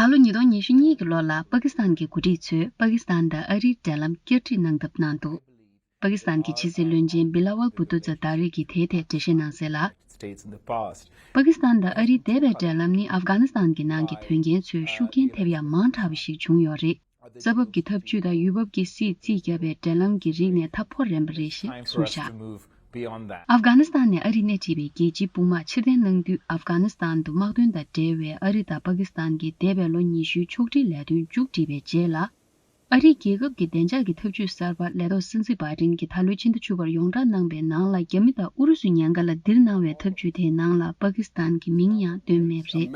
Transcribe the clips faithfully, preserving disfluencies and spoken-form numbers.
ད་ལོ་ཉིས་སྟོང་ཉི་ཤུ་གཉིས་ཀྱི་ལོ་ལ་པ་ཀི་སི་ཐན་གྱི་འགོ་ཁྲིད་ཚོས་པ་ཀི་སི་ཐན་དང་ཨ་རིའི་འབྲེལ་ལམ་བསྐྱར་སྒྲིག་གནང་ཐབས་གནང་འདུག་པ་ཀི་སི་ཐན་གྱི་ཕྱི་སྲིད་བློན་ཆེན་བི་ལ་ཝལ་བུ་ཏུ་ཛ་ཏཱ་རི་གིས་དེའི་ཐད་འགྲེལ་བཤད་གནང་གསལ་ལ། States in the past. པ་ཀི་སི་ཐན་དང་ཨ་རིའི་འདས་པའི་འབྲེལ་ལམ་ནི་ཨབ་གྷ་ནི་སི་ཐན་གྱི་ནང་གི་དོན་རྐྱེན་ཚོས་ཤུགས་རྐྱེན་ཐེབས་ཡག་མང་དྲགས་པ་ཞིག་བྱུང་ཡོད་རེད། ས་བབ་ཀྱི་འཐབ་ཇུས་དང་ཡུལ་བབ་ཀྱི་སྲིད་རྩིས་བརྒྱབ་པའི་འབྲེལ་ལམ་གྱི་རིགས་ནས་ཐབས་སྐོར་རན་པ་རེད་ཞེས་གསུངས་བཞག་ཨབ་གྷ་ནི་སི་ཐན་ནས་ཨ་རིས་སྣེ་ཁྲིད་པའི་རྒྱལ་སྤྱིའི་དཔུང་དམག་ཕྱིར་འཐེན་གནང་དུས། ཨབ་གྷ་ནི་སི་ཐན་དུ་དམག་དོན་དང་འབྲེལ་བའི་ཨ་རི་དང་པ་ཀི་སི་ཐན་གྱི་འདས་པའི་ལོ་ཉི་ཤུའི་ཕྱོགས་སྒྲིག་ལས་དོན་མཇུག་བསྒྲིལ་བའི་རྗེས་ལ། ཨ་རིའི་རྒྱལ་ཁབ་ཀྱི་བདེ་འཇགས་ཀྱི་ཐབས་ཇུས་གསར་པ་ལས་ཐོག་སྲིད་འཛིན་བྷའི་ཌེན་གྱིས་ད་ལོའི་ཕྱི་ཟླ་བཅུ་པར་ཡོངས་བསྒྲགས་གནང་བའི་ནང་ལ། རྒྱ་མི་དང་ཨུ་རུ་སུའི་ཉེན་ཁ་ལ་འདིར་གནང་བའི་ཐབས་ཇུས་དེའི་ནང་ལ་པ་ཀི་སི་ཐན་གྱི་མིང་ཡང་བཏོན་མེད་པ་རེད།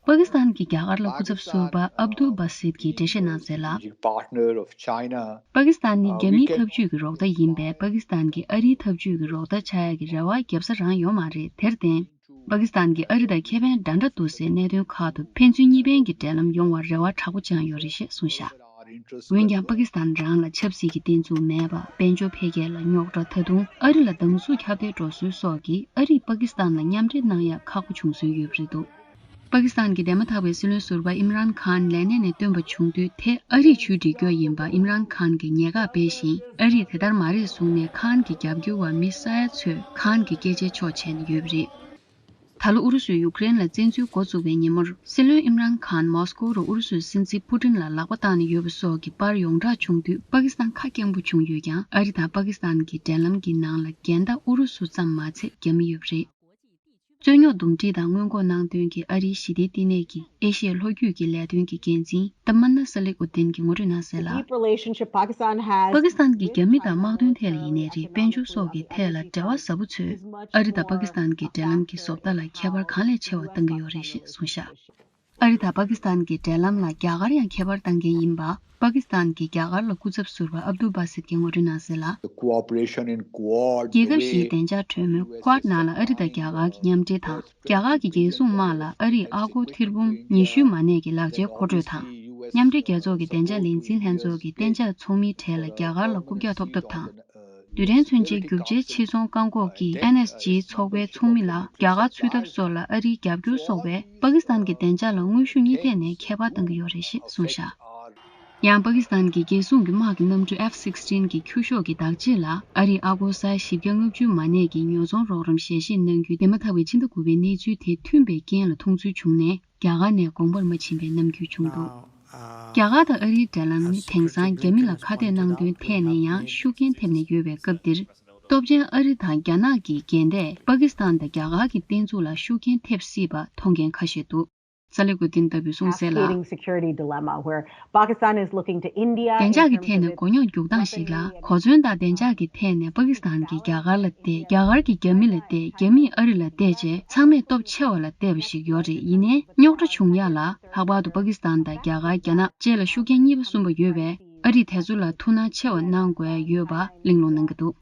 པ་ཀི་སི་ཐན་གྱིས་རྒྱ་གར་ལ་སྐུ་ཚབ་ཟུར་པ་ཨབ་དུལ་བྷ་སིད་ཀྱིས་འགྲེལ་བཤད་གནང་གསལ་ལ། Partner of China. པ་ཀི་སི་ཐན་ནི་རྒྱ་མིའི་འཐབ་ཇུས་ཀྱི་རོགས་ཟླ་ཡིན་པས། པ་ཀི་སི་ཐན་གྱིས་ཨ་རིའི་འཐབ་ཇུས་ཀྱི་རོགས་ཟླ་ཆགས་ཡག་གི་རེ་བ་བརྒྱབ་ས་རང་ཡོད་མ་རེད། དེར་བརྟེན། པ་ཀི་སི་ཐན་གྱིས་ཨ་རི་དང་ཁེ་ཕན་འདྲ་འདྲ་འདུག་ཟེར་གནད་དོན་ཁག་ཏུ་ཕན་ཚུན་གཉིས་ཕན་གྱི་འབྲེལ་ལམ་ཡོང་བར་རེ་བ་དྲག་པོ་བཅངས་ཡོད་རེད་ཞེས་གསུངས་བཞག་འོན་ཀྱང་། པ་ཀི་སི་ཐན་རང་ལ་ཆབ་སྲིད་ཀྱི་བརྟན་ཚུགས་མེད་པ། དཔལ་འབྱོར་འཕེལ་རྒྱས་ལ་རྙོག་དྲ། ད་དུང་ཨ་རི་ལ་སྡང་ཟུག་ཁྱབ་གདལ་འགྲོ་སྲོལ་སོགས་ཀྱིས་ཨ་རིས་པ་ཀི་སི་ཐན་ལ་མཉམ་འབྲེལ་གནང་ཡག་ཁག་པོ་བྱུང་སྲོལ་ཡོད་པ་རེད་འདུག་པ་ཀི་སི་ཐན་གྱི་འདས་མ་ཐག་པའི་སྲིད་བློན་ཟུར་པ་ཨིམ་རཱན་ཁཱན་ལས་གནས་ནས་བཏོན་པ་བྱུང་དུས། དེ་ཨ་རིས་ཇུས་འབྲི་རྒྱུ་ཡིན་པ་ཨིམ་རཱན་ཁཱན་གྱིས་ཉེས་ཁག་སྤེལ་ཞིང་། ཨ་རིས་དེ་ལྟར་མ་རེད་གསུངས་ནས། ཁཱན་གྱི་རྒྱབ་སྐྱོར་བ་མི་ས་ཡ་ཚོས་ཁཱན་གྱི་སྐད་ཆའི་ཕྱོགས་བྱས་ནས་ཡོད་པ་རེད། ད་ལོ་ཨུ་རུ་སུས་ཡུཀ་རེན་ལ་བཙན་འཛུལ་འགོ་བཙུགས་པའི་ཉིན་མོར། སྲིད་བློན་ཨིམ་རཱན་ཁཱན་མོ་སི་ཀོ་རུ་ཨུ་རུ་སུའི་སྲིད་འཛིན་ཕུ་ཏིན་ལ་ལག་པ་བཏང་ནས་ཡོད་པ་སོགས་ཀྱི་པར་ཡོངས་གྲགས་བྱུང་དུས། པ་ཀི་སི་ཐན་ཁ་སྐྱེངས་པོ་བྱུང་ཡོད་ཀྱང་། ཨ་རི་དང་པ་ཀི་སི་ཐན་གྱི་འབྲེལ་ལམ་གྱི་ནང་ལ་འགལ་ཟླ་ཨུ་རུ་སུ་ཙམ་མ་ཚད་རྒྱ་མི་ཡོད་པ་རེད། རྩོད་རྙོག་འདུམ་འགྲིག་དང་སྔོན་འགོག་གནང་དོན་གྱི་ཨ་རིའི་ཞི་བདེའི་བསྟི་གནས་ཀྱི་ཨེ་ཤི་ཡའི་ལྷོ་རྒྱུད་ཀྱི་ལས་དོན་གྱི་འགན་འཛིན་ཏཱ་མན་ན་སཱ་ལིག་ཨུ་དིན་གྱིས་ངོ་སྤྲོད་གནང་གསལ་ལ། Deep relationship Pakistan has པ་ཀི་སི་ཐན་གྱིས་རྒྱ་མི་དང་དམག་དོན་ཐད་ལ་ཡིན་ནའི་རེད། དཔལ་འབྱོར་སོགས་ཀྱི་ཐད་ལ་འབྲེལ་བ་ཟབ་པོ་ཚོས་ཨ་རི་དང་པ་ཀི་སི་ཐན་གྱི་འབྲེལ་ལམ་གྱི་བཟོ་ལྟ་ལ་ཁྱད་པར་གང་ལས་ཆེ་བ་བཏང་གི་ཡོད་རེད་ཞེས་གསུངས་བཞག་ཨ་རི་དང་པ་ཀི་སི་ཐན་གྱི་འབྲེལ་ལམ་ལ་རྒྱ་གར་ཡང་ཁྱད་པར་གཏང་མཁན་ཡིན་པ། པ་ཀི་སི་ཐན་གྱི་རྒྱ་གར་ལ་སྐུ་ཚབ་ཟུར་པ་ཨབ་དུལ་བྷ་སིད་ཀྱིས་ངོ་སྤྲོད་གནང་གསལ་ལ། The cooperation in Quad རྒྱལ་ཁབ་བཞིའི་བདེ་འཇགས་གྲོས་མོལ་ཀོཌ་ནང་ལ་ཨ་རི་དང་རྒྱ་གར་གྱི་མཉམ་འབྲེལ་དང་། རྒྱ་གར་གྱི་རྒྱལ་སྲུང་དམག་ལ་ཨ་རིས་ཨ་སྒོར་ཐེར་འབུམ་ཉི་ཤུའི་མ་གནས་ཀྱི་ལག་ཆའི་མཁོ་སྤྲོད་དང་། མཉམ་འབྲེལ་རྒྱལ་ཚོགས་ཀྱི་བདེ་འཇགས་ལས་འཛིན་ལྷན་ཚོགས་ཀྱི་གཏན་འཇགས་ཚོགས་མིའི་གྲས་ལ་རྒྱ་གར་ལ་རྐུབ་བཀྱག་ཐོབ་ཐབས་དང་། རྡུལ་ཕྲན་མཚོན་ཆའི་རྒྱུ་ཆའི་ཕྱིར་ཚོང་བཀག་འགོག་གི་ཨེན་ཨེས་ཇི་ཚོགས་པའི་ཚོགས་མི་ལ་རྒྱ་གར་ཚུད་ཐབས་སོགས་ལ་ཨ་རིའི་རྒྱབ་སྐྱོར་སོགས་པས་པ་ཀི་སི་ཐན་གྱི་བདེ་འཇགས་ལ་དངོས་ཤུགས་གཉིས་ཐད་ནས་ཁྱད་པར་གཏང་གི་ཡོད་རེད་ཞེས་གསུངས་བཞག་ཡང་པ་ཀི་སི་ཐན་གྱི་རྒྱལ་སྲུང་གི་དམག་གི་གནམ་གྲུ་ཨེཕ་སིག་སི་ཊིན་གྱི་ཁྱུ་ཤོག་གི་བདག་གཅེས་ལ་ཨ་རིས་ཨ་སྒོར་ས་ཡ་བཞི་བརྒྱ་ལྔ་བཅུ་མ་གནས་ཀྱི་ཉོ་ཚོང་རོགས་རམ་ཞལ་བཞེས་གནང་རྒྱུའི་འདས་མ་ཐག་པའི་ཕྱི་ཟླ་དགུ་པའི་གནས་ཚུལ་དེ་མཐུན་པའི་རྐྱེན་ལ་མཐོང་ཚུལ་བྱུང་ནས། རྒྱ་གར་ནས་དགོངས་པར་མ་ཕྱིན་པའི་རྣམ་འགྱུར་བྱུང་འདུག་རྒྱ་གར་དང་ཨ་རིའི་འབྲེལ་ལམ་ནི་དེང་སང་རྒྱ་མི་ལ་ཁ་གཏད་གནང་དོན་ཐད་ནས་ཡང་ཤུགས་རྐྱེན་ཐེབས་ནས་ཡོད་པའི་སྐབས་འདིར། སྟོབས་ཆེན་ཨ་རི་དང་རྒྱ་ནག་གི་འགལ་ཟླས་པ་ཀི་སི་ཐན་དང་རྒྱ་གར་གྱི་བརྟན་ཚུགས་ལ་ཤུགས་རྐྱེན་ཐེབས་སྲིད་པ་མཐོང་མཁན་ཁ་ཤས་འདུག་སཱ་ལི་ཀུ་དིན་ལྟ་བུས་གསུངས་གསལ་ལ། Cascading security dilemma where Pakistan is looking to India བདེ་འཇགས་ཀྱི་ཐད་ནས་མགོ་རྙོག་རྒྱུག་སྟངས་ཤིག་ལ། གོ་མཚོན་དང་བདེ་འཇགས་ཀྱི་ཐད་ནས་པ་ཀི་སི་ཐན་གྱིས་རྒྱ་གར་ལ་བལྟས། རྒྱ་གར་གྱིས་རྒྱ་མི་ལ་བལྟས། རྒྱ་མིས་ཨ་རི་ལ་བལྟས་རྗེས་ཚང་མས་སྟོབས་ཆེ་བ་ལ་བལྟས་པ་ཞིག་ཡོད་རེད། ཡིན་ནའི་རྙོག་དྲ་བྱུང་ཡག་ལ་ལྷག་པར་དུ་པ་ཀི་སི་ཐན་དང་རྒྱ་གར། རྒྱ་ནག་བཅས་ལ་ཤུགས་རྐྱེན་གཉིས་པ་གསུམ་པ་ཡོད་པས། ཨ་རིས་དེ་ཚོ་ལ་ཐུགས་སྣང་ཆེ་བ་གནང་དགོས་ཡ་ཡོད་པ་གླེང་སློང་གནང་གི་འདུག་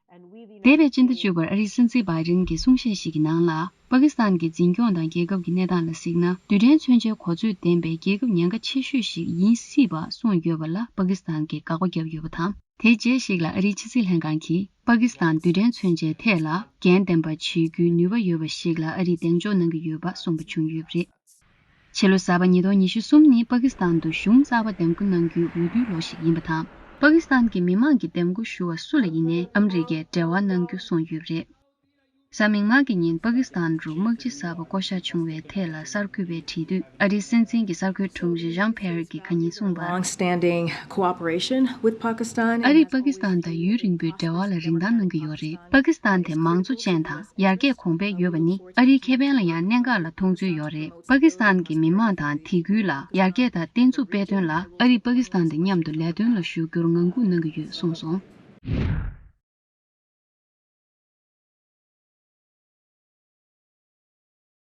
འདས་པའི་སྤྱི་ཟླ་བཅུ་པར་ཨ་རིའི་སྲིད་འཛིན་བྷའི་ཌེན་གྱིས་གསུང་བཤད་ཞིག་གི་ནང་ལ། པ་ཀི་སི་ཐན་གྱི་འཛིན་སྐྱོང་དང་རྒྱལ་ཁབ་ཀྱི་གནས་སྟངས་ལ་གཟིགས་ན། རྡུལ་ཕྲན་མཚོན་ཆའི་གོ་ཚོད་ལྡན་པའི་རྒྱལ་ཁབ་ཉེན་ཁ་ཆེ་ཤོས་ཤིག་ཡིན་སྲིད་པ་གསུངས་ཡོད་པ་ལ་པ་ཀི་སི་ཐན་གྱིས་དགག་པ་བརྒྱབ་ཡོད་པ་དང་། དེའི་རྗེས་ཤིག་ལ་ཨ་རིའི་ཕྱི་སྲིད་ལྷན་ཁང་གིས་པ་ཀི་སི་ཐན་རྡུལ་ཕྲན་མཚོན་ཆའི་ཐད་ལ་འགན་ལྡན་པ་བྱེད་རྒྱུའི་ནུས་པ་ཡོད་པ་ཞིག་ལ་ཨ་རིས་གདེང་འཇོག་གནང་གི་ཡོད་པ་གསུངས་པ་བྱུང་ཡོད་པ་རེད། ཕྱི་ལོ་གསར་པ་ཉིས་སྟོང་ཉི་ཤུ་གསུམ་ནི་པ་ཀི་སི་ཐན་དུ་གཞུང་གསར་པ་འདེམས་བསྐོ་གནང་རྒྱུའི་འོས་བསྡུའི་ལོ་ཞིག་ཡིན་པ་དང་། པ་ཀི་སི་ཐན་གྱི་མི་མང་གིས་འདེམས་བསྐོ་ཞུ་བ་སུ་ལ་ཡིན་ནའི་ཨ་མི་རི་ཀས་འབྲེལ་བ་གནང་རྒྱུ་གསུངས་ཡོད་པ་རེད། གཟའ་མིག་དམར་གྱི་ཉིན་པ་ཀི་སི་ཐན་རུ་དམག་སྤྱི་གསར་པ་བསྐོ་གཞག་བྱུང་བའི་ཐད་ལ་གསར་འགོད་པས་དྲིས་དུས། ཨ་རིའི་སྲིད་འཛིན་གྱི་གསར་འགོད་དྲུང་ཆེ་ཞང་ཕེར་གྱིས་ཁ་ཉིན་གསུངས་པར། Long-standing cooperation with Pakistan. ཨ་རིས་པ་ཀི་སི་ཐན་དང་ཡུན་རིང་པོའི་འབྲེལ་བ་ལ་རིན་ཐང་གནང་གི་ཡོད་རེད། པ་ཀི་སི་ཐན་དེ་མང་གཙོ་ཅན་དང་ཡར་རྒྱས་གོང་འཕེལ་ཡོད་པ་ནི་ཨ་རིའི་ཁེ་ཕན་ལ་ཡང་གནད་འགག་ལ་མཐོང་ཚུལ་ཡོད་རེད། པ་ཀི་སི་ཐན་གྱི་མི་མང་དང་དེ་ཁུལ་ལ་ཡར་རྒྱས་དང་བརྟན་ཚུགས་སྤེལ་དོན་ལ་ཨ་རིས་པ་ཀི་སི་ཐན་དང་མཉམ་དུ་ལས་དོན་ལ་ཞུགས་རྒྱུར་ངང་སྒུག་གནང་གི་ཡོད་གསུངས་སོང་།